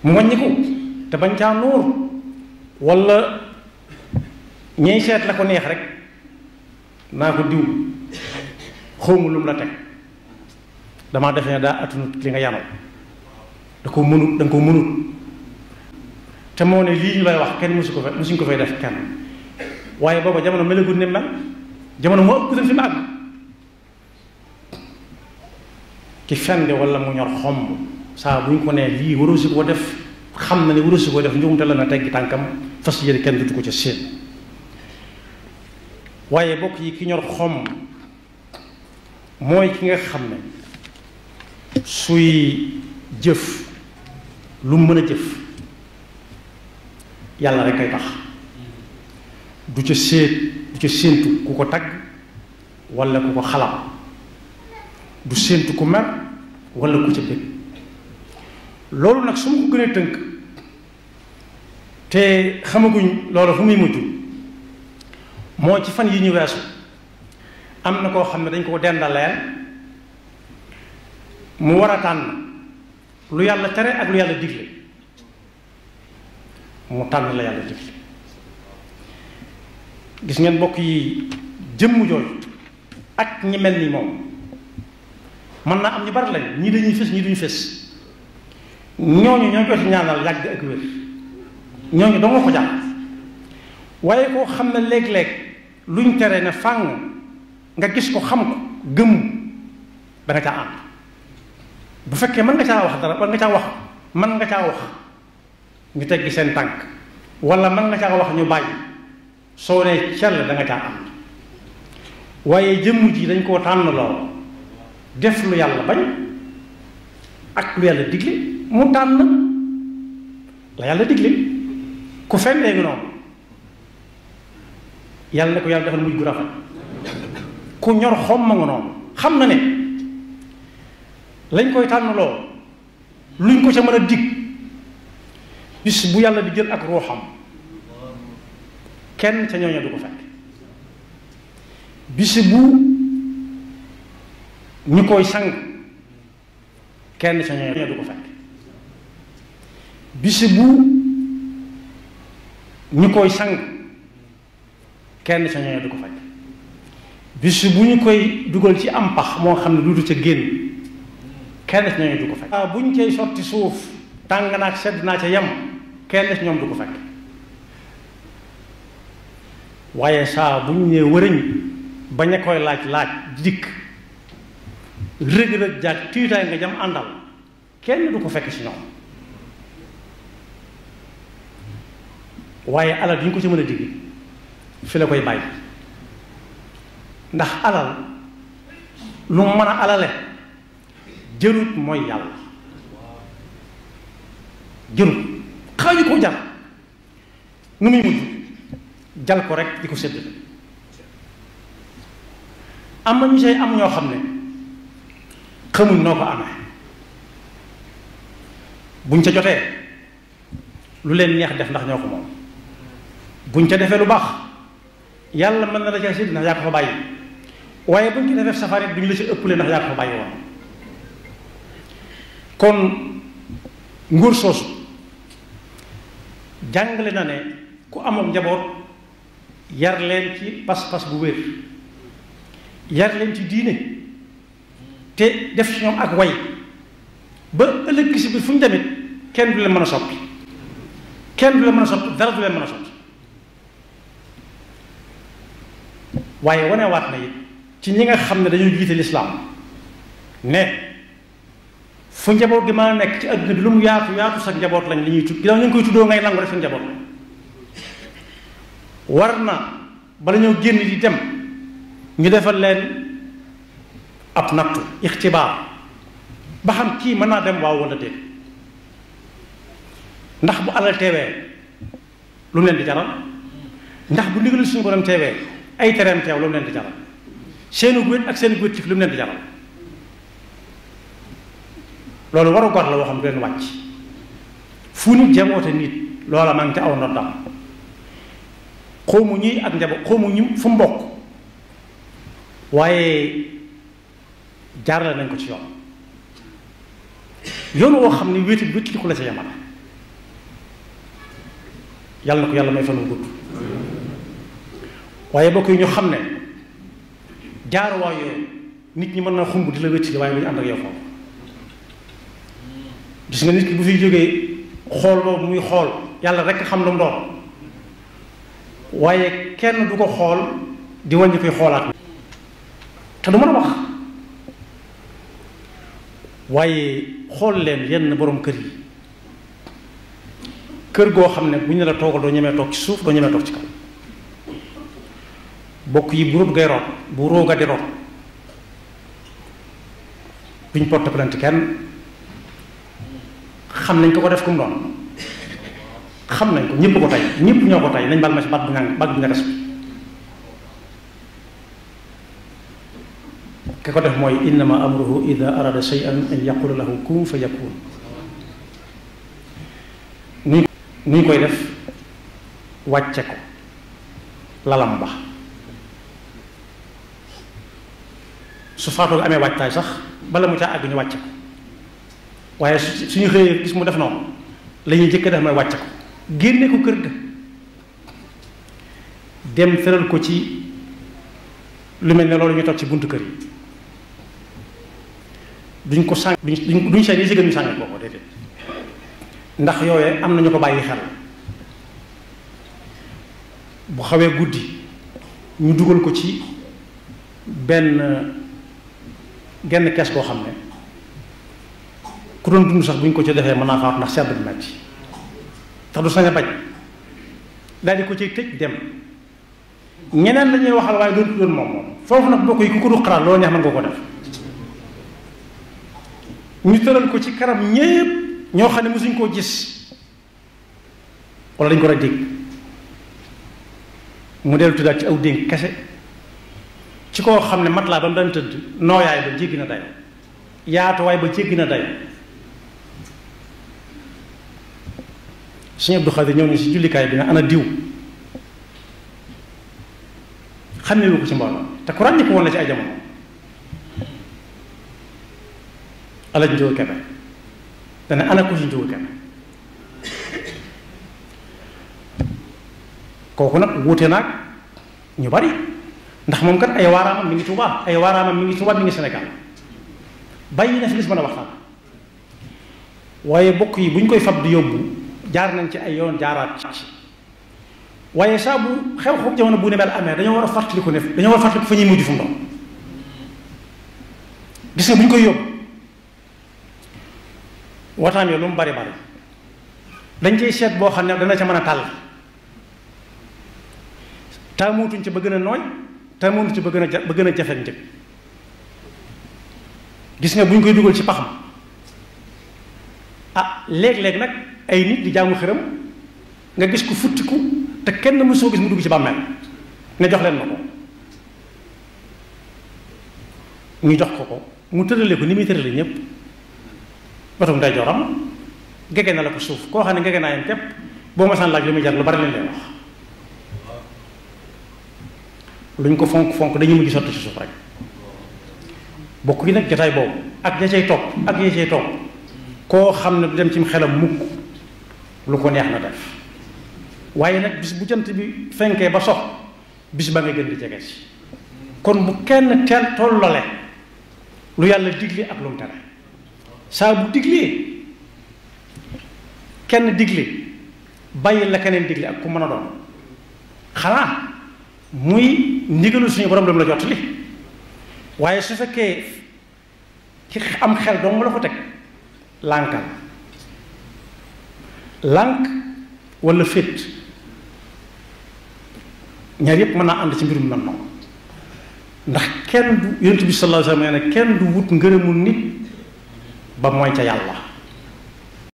mu wàññiku te bañ caa nuur wala ñey seet la ko neex rek naa ko diw xawma lu mu la teg damaa defe ne daa attunut li nga yanoo da ko mënut da nga ko mënut te moo ne lii ñu lay wax kenn musuñ ko fay def kenn waaye booba jamono melagul ne mel jamono moo ëpp fi mu àgg ki fende wala mu ñor xomb saa bu ñu ko nee lii waroo si ko def xam na ne waroo si ko def njuumte la na teggi tànkam fas yéene kenn dutu ko ca seen waaye bokk yi ki ñor xomb mooy ki nga xam ne suy jëf lu mën a jëf yàlla rek kay tax du ca séentu ku ko tagg wala ku ko xalam du séentu ku mer wala ku ca bëgg loolu nag su ma ko gënee tënk te xamaguñ loolu fu muy mujj moo ci fan yi ñu weesu am na koo xam ne dañ ko dendaleel mu war a tànn lu yàlla tere ak lu yàlla digle mu tànn la yàlla digle gis ngeen mbokk yi jëmm jooju ak ñi mel ni moom mën naa am ñu bari lañ ñii dañuy fës ñii duñu fës ñooñu ñoo koy ñaanal yàgg ak wér ñooñu doo nga ko jàpp waaye koo xam ne léeg-léeg luñ tere ne fàng nga gis ko xam ko gëm da nga caa ànd bu fekkee mën nga caa wax dara mën nga caa wax ñu teggi seen tànk wala mën nga caa wax ñu bàyyi soo nee cell da nga caa ànd waaye jëmm ji dañ koo tànn lool def lu yàlla bañ ak lu yàlla digle mu tànn la yàlla digle ku fendee ngi noonu yàlla ne ko yàlla defal mujj gu rafet ku ñor xom ma nga noonu xam na ne lañ koy tànn lool luñ ko ca mën a dig bis bu yàlla di jël ak ruuxam kenn ca ñooña du ko fekk bis bu ñu koy sang kenn ca ñooña du ko fekk bis bu ñu koy sang kenn ca ñooña du ko fekk bis bu ñu koy dugal ci am pax moo xam ne duutu ca génn kenn ca ñooña du ko fekk bu ñu koy sotti suuf tàng naag sedd naa ca yem kenn ci ñoom du ko fekk waaye saa bu ñu nee wërëñ bañ a koy laaj dikk rëg-rëg jaag tiitaay nga jam àndal kenn du ko fekk ci ñoom waaye alal du ñu ko ci mën a digg fi la koy bàyyi ndax alal lu mën a alale jërut mooy yàlla jërut xaaju ko jar nu muy mujj jal ko rek di ko sédd am na ñu say am ñoo xam ne xamuñ noo ko amee buñ ca jotee lu leen neex def ndax ñoo ko moom buñ ca defee lu baax yàlla mën na la ca sédd ndax yaa ko fa bàyyi waaye buñ ci defee safarit duñu la ci ëppale ndax yaa ko fa bàyyi woon kon nguur soosu jàngale na ne ku amoon njaboot yar leen ci pas-pas bu wér yar leen ci diine te def ci ñoom ak way ba ëllëg si biir fu ñu demit kenn du leen mën a soppi kenn du leen mën a soppi dara du leen mën a soppi waaye wanewaat na it ci ñi nga xam ne dañoo jiite lislaam ne fu njaboot gi mën a nekk ci adduna bi lu mu yaatu yaatu sa njaboot lañ li ñuy tudd ginnaaw ñu ngi koy tuddoo ngay nangu rek sa njaboot lañ war na bala ñoo génn di dem ñu defal leen ab nattu ixtibaar ba xam kii mën naa dem waaw wala déet ndax bu alal teewee lu mu leen di jaral ndax bu ndigal suñu borom teewee ay tereem teew lu mu leen di jaral seenu wét ak seen wét ci lu mu leen di jaral loolu waru gor la woo xam du leen wàcc fu nit jaboote nit loola maa ngi ca aw noddam xawmu ñuy ak njaboot xawmu ñu fu mbokk waaye jaarale nañ ko ci yoon woo xam ne wéeti wétli ku la ca yamale yàlla na ko yàlla may fan wu gudd. waaye bokk yi ñu xam ne jaaruwaay yooyu nit ñi mën na xumb di la wétti waaye bu ñu ànd ak yow foofu. gis nga nit ki bu fiy jógee xool boobu muy xool yàlla rekk xam lu mu doon waaye kenn du ko xool di wàññi koy xoolaat te du mën a wax. waaye xool leen yenn borom kër yi kër goo xam ne bu ñu la toogal doo ñemee toog ci suuf doo ñemee toog ci kaw bokk yi bu rut ngay root bu rooga di root duñ porte plainte kenn xam nañ ko def kum doon xam nañ ko ñëpp ko tey ñëpp ñoo ko tey nañ bal ma ci baat bu ñagas ki ko def mooy innama amruhu ida arada shay'an an yaqula lahu kun fa yakun nuñ koy def wàcce ko lalam ba su faatoo amee wàccaay sax bala mu caa àgg ñu wàcce ko waaye suñu xëyee gis mu def noonu la ñuy jëkk def mooy wàcce ko génne ko kër ga dem feral ko ci lu mel ne loolu ñu toog ci buntu kër yi duñ ko sàng duñ seen yi si gën ñu sànni kooku déedéet ndax yooyee am na ñu ko bàyyi xel bu xawee guddi ñu dugal ko ci genn kees koo xam ne ku doon dund sax bu ñu ko ci defee mën naa faatu ndax sedd bu metti tax du sañ a bañ daal di ko ci tëj dem ñeneen la ñuy waxal waaye doon moom foofu nag bokk yi ku ko du xalaat loolu neex mën nga ko def ñu tëral ko ci kanam ñépp ñoo xam ne mosuñ koo gis wala dañ ko war a dégg mu dellu tuddaat ci aw dénk kese ci koo xam ne mat laa ba mu daan tëdd nooyaay ba jéggi na dayo yaatuwaay ba jéggi na dayo Sëñ Abdou Khadir ñëw nañ si jullikaay bi ne ana diw xàmmee wu ko ci mbooloo te ku ràññi ko woon la ci ay jamono alañ njóogu kebe dana ana ko si njóogu kebe kooku nag wuute naag ñu bari ndax moom kat ay waaraamam mi ngi Tuubaa mi ngi Sénégal bàyyi na fi lis mën a waxtaan waaye bokk yi bu ñu koy fab di yóbbu jaar nañ ci ay yoon jaaraat ci waaye saa bu xew-xew jamono bu ne mel amee dañoo war a fàttaliku ne dañoo war a fàttaliku fa ñuy mujj fu mu doon gis nga bu ñu koy yóbbu waxtaan yooyu lu mu bari bari dañ cay seet boo xam ne dana ca mën a tàll taamutuñ ci ba gën a nooy taamutuñ ci ba gën a jafe njëg gis nga bu ñu koy dugal ci paxam ah léeg-léeg nag ay nit di jaamu xërëm nga gis ko futtiku te kenn mësoo gis mu dugg ci bàmmeel ne jox leen ma ko ñu jox ko mu tërale ko ni muy tërale ñépp batum day joram gege na la ko suuf koo xam ne gege naa yam képp boo ma saan laaj lu muy jar lu bari leen lay wax luñ ko fonk fonk dañu mujj sotti ci suuf rek bokk yi nag jotaay boobu ak ya cay topp ak ya cay topp koo xam ne du dem ci xelam mukk lu ko neex na def waaye nag bis bu jant bi fenkee ba sox bis ba nga gën di jege si kon bu kenn teel tollale lu yàlla digle ak lu mu tere saa bu diglee kenn digle bàyyi la keneen digle ak ku mën a doon xanaa muy ndigalu suñu borom la jot li waaye su fekkee ki am xel dong mu la ko teg lànkal lànk wala féet ñaar yépp mën naa ànd ci mbirum nan noonu ndax kenn du yonent bi sallallahu alayhi wa sallam nee na kenn du wut ngërëmul nit ba mooy ca yàlla